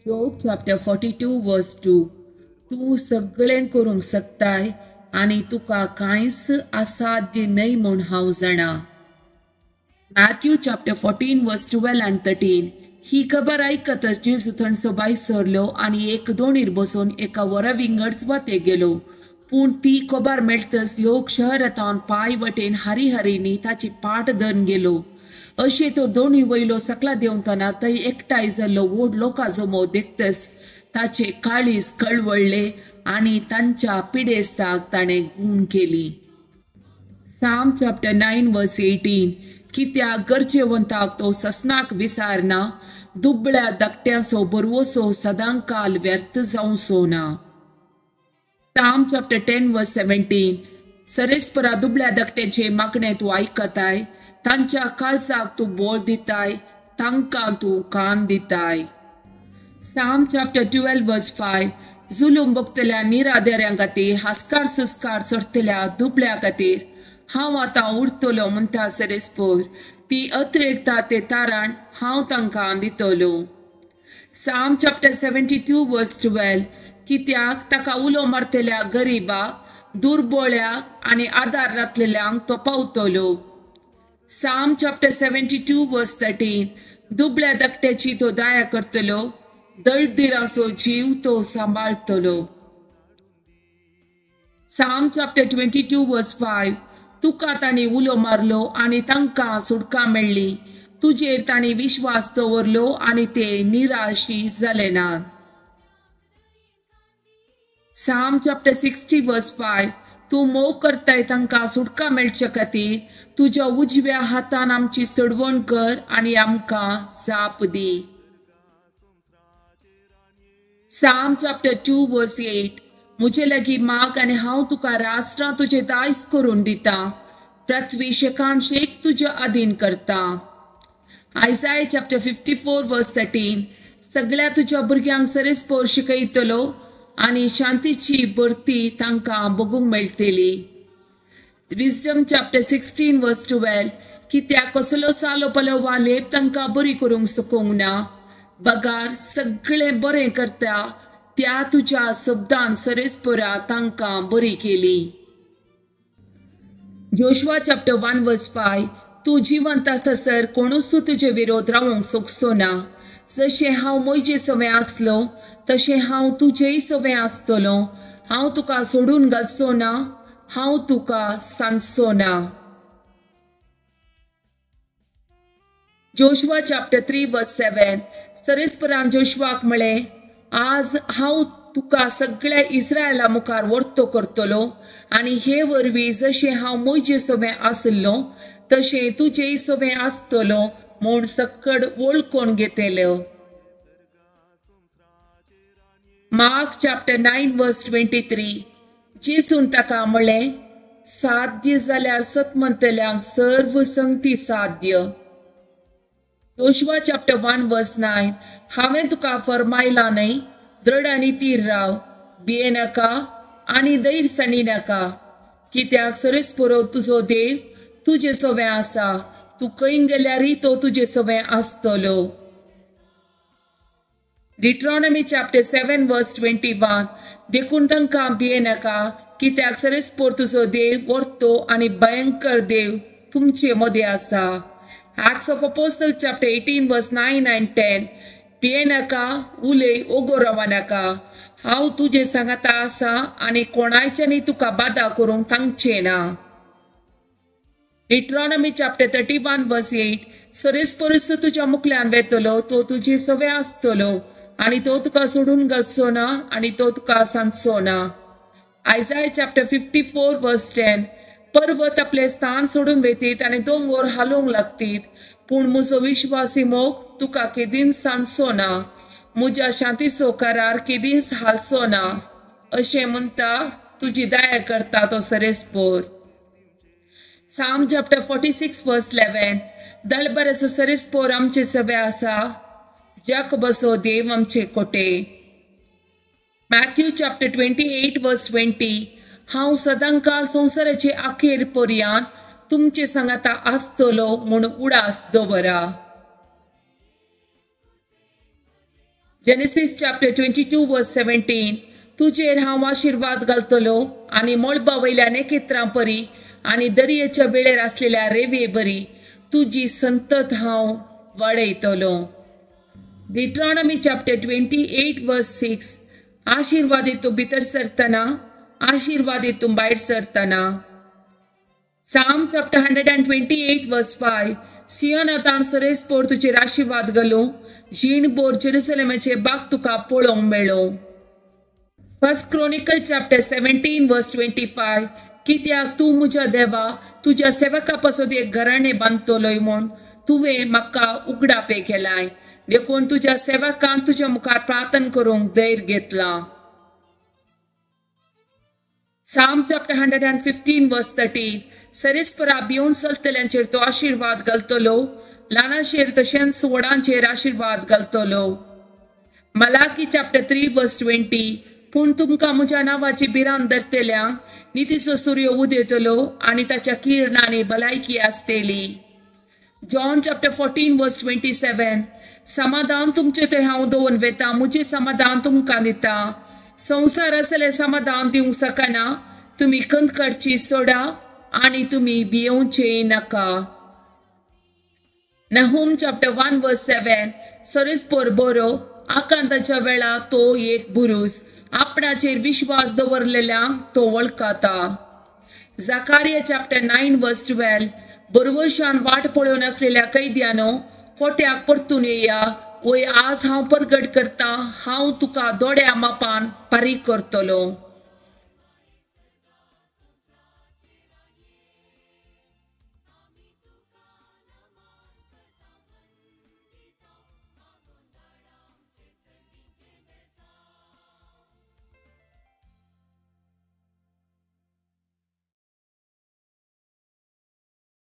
Job chapter 42 verse 2. तूं सगळें करूंक शकताय आनी तुका कांयच असाध्य न्हय म्हूण हांव जाणा. Matthew chapter 14 verse 12 and 13. ही खबर आयकतच जेजू थंयसो भायर सरलो आनी एक दोणीर बसून एका वरा विंगड सुवातेक गेलो. पूण ती खबर मेळटच लोक शहरांत पांय वटेन हरिहरींनी ताची पाट धरून गेलो. अशें तो दोणी वयलो सकला देंवतना थंय एकठांय जाल्लो व्हड लोकां जमो देखतच ताचे काळीज कळवळ्ळे आनी तांच्या पिडेस्ताक ताणें गूण केली. Psalm chapter 9 verse 18. कित्याक गरजेवंताक तो ससनाक विसारना, दुबळ्या धाकट्यांचो बरवसो सदांकाल व्यर्थ जावचो ना. Psalm chapter 10 verse 17. सरेस्परा दुबळ्या धाकट्यांचे मागणें तूं आयकताय, तांच्या काळजाक तूं बोल दिताय, तांकां तूं कान दिताय. Psalm chapter 12 verse 5. जुलूम भोगतल्या निरादेऱ्यां खातीर, हास्कार सुस्कार चडटल्या दुबळ्या खातीर हांव आतां उरतलो म्हणटा सरेस्पोर, ती अत्रेकता ते तारण हांव तांकां दितलो. Psalm chapter 72 verse 12. कित्याक ताका उलो मारतल्या गरिबाक, दुर्बोळ्याक आनी आदार नातलेल्यांक तो पावतलो. Psalm chapter 72 verse 13. दुबळ्या धाकट्याची तो दया करतलो, दळदिराचो जीव तो सांबाळतलो. Psalm chapter 22 verse 5. तुका तांणी उलो मारलो आनी तांकां सुटका मेळ्ळी, तुजेर तांणी विश्वास दवरलो आनी ते निराशी जाले नात. Psalm chapter 60 verse 5. तूं मोग करताय तांकां सुटका मेळचे खातीर तुज्या उजव्या हातान आमची सोडवण कर आनी आमकां जाप दी. Psalm chapter 2 verse 8. म्हजे लागीं माग आनी हांव तुका राष्ट्रां तुजें दायज करून दितां, पृथ्वी शेकान शेक तुज्या अधीन करता. Isaiah chapter 54 verse 13. सगळ्या तुज्या भुरग्यांक सरेस्पोर शिकयतलो आनी शांतीची भरती तांकां बगूंक मेळटली. Wisdom chapter 16 verse 12. कित्याक कसलो सालो पलो वा लेप तांकां बरी करूंक शकूंक ना, बगार सगळें बरें करता त्या तुज्या शब्दान सरेस्पोरा तांकां बरी केली. Joshua chapter 1 verse 5. तूं जिवंत आसासर कोणूच तुजे विरोध रावंक शकचो ना. जशें हांव म्हजे सवें आसलो तशें हांव तुजेय सवें आसतलो. हांव तुका सोडून घालचो ना, हांव तुका सांजचो ना. Joshua chapter 3 verse 7. सरेस्परान जोशुआक म्हळें, आज हांव तुका सगळ्या इस्रायला मुखार वर्तो करतलो आनी हे वरवीं जशें हांव म्हजे सवें आसलो तशें तुजेय सवें आसतलो म्हूण सक्कड वळखून घेतलो. Mark chapter 9 verse 23. जेजून ताका म्हळें, साध्य जाल्यार सत म्हणटल्यांक सर्व संगती साध्य. Joshua chapter 1 verse 9. हांवें तुका फरमायलां न्हय, दृढ आनी तीर राव, भिये नाका आनी धैर्य सणी नाका, कित्याक सरेस्पोरो तुजो देव तुजे सवें आसा, तूं खंय गेल्यारय तो तुजे सवें आसतलो. Deuteronomy chapter 7 verse 21. देखून तांकां भिये नाका, कित्याक सरेस्पोर तुजो देव वर्तो आनी भयंकर देव तुमचे मदें आसा. Acts of Apostles chapter 18 verse 9 and 10. भिये नाका, उलय, ओगो राव नाका, हांव तुजे सांगाता आसा आनी कोणायच्यानी तुका बादा करूंक तांगचें ना. Deuteronomy chapter 31 verse 8. सरेस्पोरस तुज्या मुखल्यान वेतलो, तो तुजे सवें आसतलो आनी तो तुका सोडून घालचो ना आनी तो तुका सांजचो ना. Isaiah chapter 54 verse 10. पर्वत आपले स्थान सोडून वेतीत आनी दोंगोर हालोवंक लागतीत, पूण म्हजो विश्वासी मोग तुका केदींच सांजचो ना, म्हज्या शांतीचो करार केदींच हालचो ना, अशें म्हणटा तुजी दया करता तो सरेस्पोर. Psalm chapter 46 verse 11. दळबराचो सरेस्पोर आमचे सवे आसा, जाकबाचो देव आमचे कोटे. Matthew chapter 28 verse 20. हांव सदांकाल संवसाराचे अखेर पर्यंत तुमचे सांगाता आसतलो म्हूण उडास दवरा. Genesis chapter 22 verse 17 तुजेर हांव आशिर्वाद घालतलो आनी मळबा वयल्या नखेत्रां परी आनी दर्येच्या वेळेर आसलेल्या रेवे बरी तुजी संतत हांव वाडयतलो. Deuteronomy chapter 28 verse 6 आशिर्वादी तूं भितर सरतना, आशिर्वादी तूं भायर सरतना. Psalm chapter 128 verse 5 सियोनातान सरेस्पोर तुजेर आशिर्वाद घालूं, जीण बोर जेरुसलेमाचे बाग तुका पळोवंक मेळो. First Chronicle chapter 17 verse 25 कित्याक तूं म्हज्या देवा तुज्या सेवका पासत एक घराणें बांदतलोय म्हूण तुवें म्हाका उगडापे केलाय, देखून तुज्या सेवकान तुज्या मुखार प्रार्थना करूंक धैर्य घेतलां. Psalm chapter 115 verse 13 सरेस्परा भिवन चलतल्यांचेर तो आशिर्वाद घालतलो, ल्हानाचेर तशेंच व्हडांचेर आशिर्वाद घालतलो. Malachi chapter 3 verse 20 पूण तुमकां म्हज्या नांवाची भिरांत धरतल्यांक नितीचो सूर्य उदेतलो आनी ताच्या किरणांनी भलायकी आसतली. John chapter 14 verse 27 समाधान तुमचें थंय हांव दवरून वेता, म्हजें समाधान तुमकां दिता. संवसार आसलें समाधान दिवंक शकना, तुमी खंत काडची सोडा आनी तुमी भियेवचें नाका. Nahum chapter 1 verse 7 सरेस्पोर बरो, आकांताच्या वेळा तो एक बुरूस, आपणाचेर विश्वास दवरलेल्यांक तो वळखता. Zechariah chapter 9 verse 12 बरवशान वाट पळोवन आसलेल्या कैद्यानो कोट्याक परतून येया, वय आज हांव परगट करता, हांव तुका दोड्या मापान फारीक करतलो.